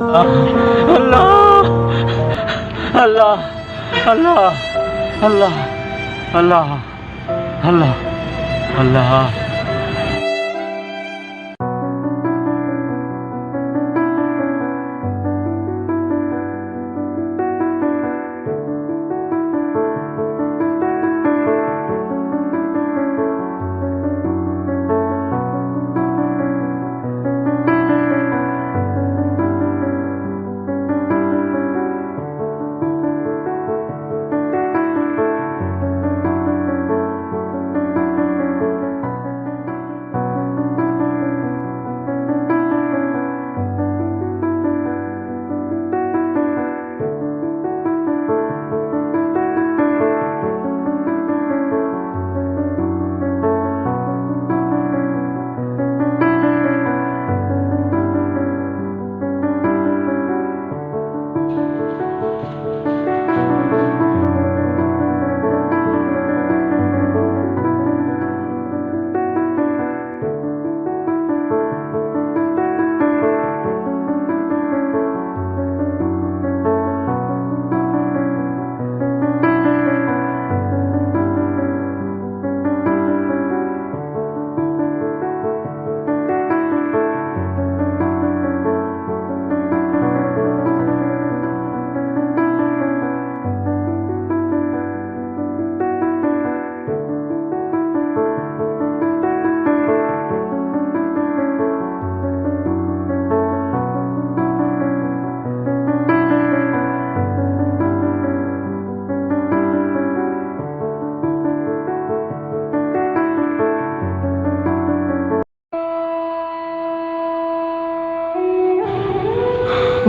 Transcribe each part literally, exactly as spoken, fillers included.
اللہ، اللہ، اللہ، اللہ، اللہ، اللہ، اللہ۔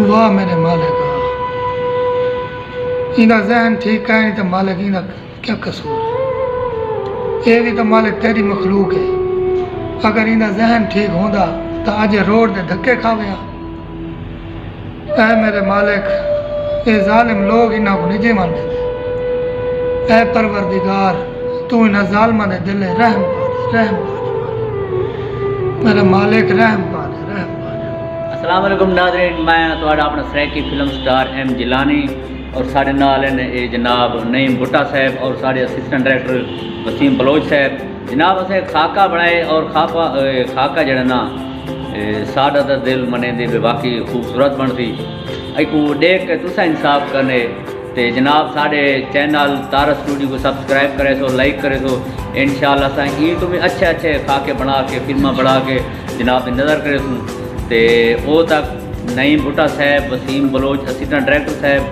واہ میݙے مالک، ایندا ذہن ٹھیک کائنی تاں مالک ایندا کیا قصور ہے؟ اے وی تاں مالک تیݙی مخلوق ہے۔ اگر ایندا ذہن ٹھیک ہوندا تاں اڄ روڈ دے دھکے کھاوے ہا۔ اے میݙے مالک، اے ظالم لوگ انہاں کوں نجے ونڄ ݙیندے۔ اے پروردگار، توں انہاں ظالماں دے دل ءچ رحم پا ݙے، رحم پا ݙے مالک۔ میݙے مالک، رحم پا ݙے، رحم پا ݙے۔ السلام علیکم ناظرین، میں تہاݙا اپݨا Saraiki film star M Jilani اور ساݙے نال ہن اے جناب نعیم بھٹہ صاحب اور ساݙے اسسٹنٹ ڈائریکٹر وسیم بلوچ صاحب۔ جناب، اسیں خاکہ بݨائے اور خاکہ، اے، خاکہ جیڑھا نا، اے، ساݙا تاں دل منیندے وے واقعی خوبصورت بݨسی۔ ایکوں ݙیکھ کے تساں انصاف کرنے۔ تے جناب، ساݙے چینل تارا سٹوڈیو کوں سبسکرائب کریسو، لائک کریسو۔ انشاءاللہ اساں ایں توں وی اچھے اچھے خاکے بݨا کے، فلماں بݨا کے جناب دی نظر کریسوں۔ تے او تک نعیم بھٹہ صاحب، وسیم بلوچ اسسٹنٹ ڈائریکٹر صاحب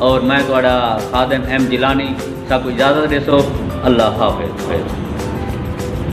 اور میں تہاݙا خادم ایم جیلانی ساکوں اجازت ݙیسو۔ اللہ حافظ۔